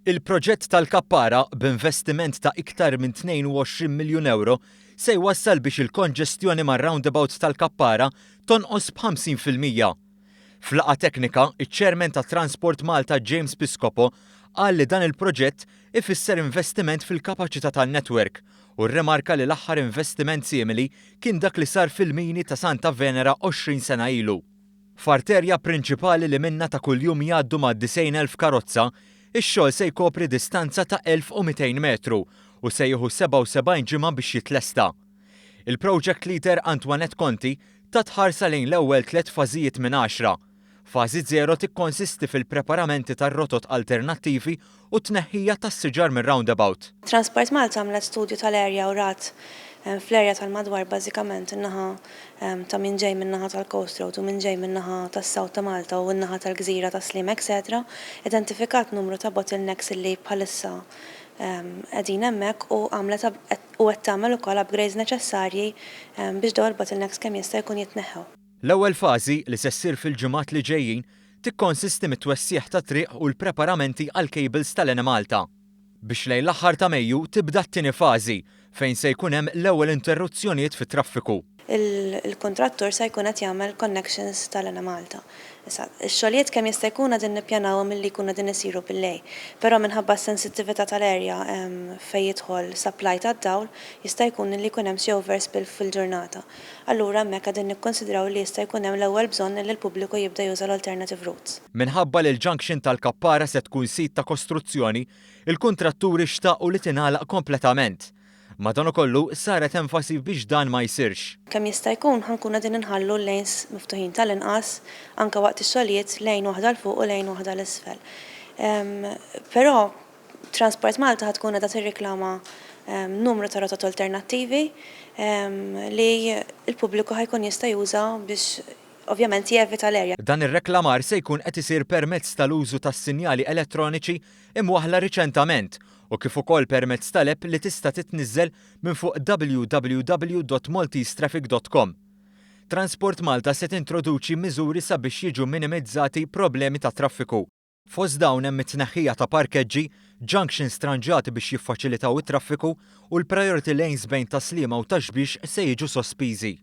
Il-proġett tal-Kappara, b'investiment ta' iktar minn 22 miljun ewro, se jwassal biex il-konġestjoni mar-roundabout tal-Kappara tonqos b'50%. F'laqgħa teknika, iċ-Chairman ta' Transport Malta James Piscopo qal li dan il-proġett ifisser investiment fil-kapaċità tan-netwerk u rrimarka li l-aħħar investiment simili kien dak li sar fil-mini ta' Santa Venera 20 sena ilu. F'arterja prinċipali li minnha ta' kuljum jgħaddu mad-90,000 karozza, ix-xogħol se jkopri distanza ta' 1,200 metru u se jieħu 77 ġimgħa biex jitlesta. Il-Project Leader Antoinette Conti tat ħarsa lejn l-ewwel tliet fażijiet minn għaxra. Fażi żero tikkonsisti fil-preparamenti tar-rotot alternattivi u t-tneħħija tas-siġar mir-roundabout. Transport Malta għamlet studju tal-area u rat fl-area tal-madwar, bażikament in-naħa ta' min ġej min-naħa tal-Coast Road u min ġej min-naħa tas-South ta' Malta u n-naħa tal-Gżira ta' Sliema etc. Identifikat numru ta' bottlenecks illi bħalissa qegħdin hemmhekk u għamlet u qed tagħmel ukoll upgrades neċessarji biex dawn il-bottlenecks kemm jista' jkun jitneħħew. L-ewwel fażi, li se ssir fil-ġimgħat li ġejjin, tikkonsisti mit-twessigħ tat-triq u l-preparamenti għall-cables tal-Enemalta. Biex lejn l-aħħar ta' Mejju tibda t-tieni fażi, fejn se jkun hemm l-ewwel interruzzjonijiet fit-traffiku. Il-kuntrattur se jkun qed jagħmel connections tal-Enemalta. Issa, ix-xogħlijiet kemm jista' jkun qegħdin nippjanawhom milli jkunu qegħdin isiru bil-lejl. Però minħabba s-sensittività tal-area fejn jidħol supply tad-dawl, jista' jkun li jkun hemm xi overspill fil-ġurnata. Allura hemmhekk qegħdin nikkonsidraw li jista' jkun hemm l-ewwel bżonn li l-pubbliku jibda juża l-alternative routes. Minħabba li l-junction tal-Kappara se tkun sit ta' kostruzzjoni, il-kuntratturi xtaqu li tingħalaq kompletament. Madankollu saret enfasi biex dan ma jsirx. Kemm jista' jkun ħa nkunu qegħdin inħallu l-lanes miftuħin, tal-inqas anke waqt ix-xogħlijiet, lane waħda 'l fuq u lane waħda 'l isfel. Però Transport Malta ħa tkun qiegħda tirriklama numru ta' rotot alternattivi li l-pubbliku ħa jkun jista' juża biex ovvjament jevita l-area. Dan ir-reklamar se jkun qed isir permezz tal-użu tas-sinjali elettroniċi imwaħħla riċentament u kif ukoll permezz tal-app li tista' titniżżel minn fuq www.maltesetraffic.com. Transport Malta se tintroduċi miżuri sabiex jiġu minimizzati problemi ta' traffiku. Fost dawn hemm it-tneħħija ta' parkeġġi, junctions tranġati biex jiffaċilitaw it-traffiku u l-priority lanes bejn Tas-Sliema u Ta' Xbiex se jiġu sospiżi.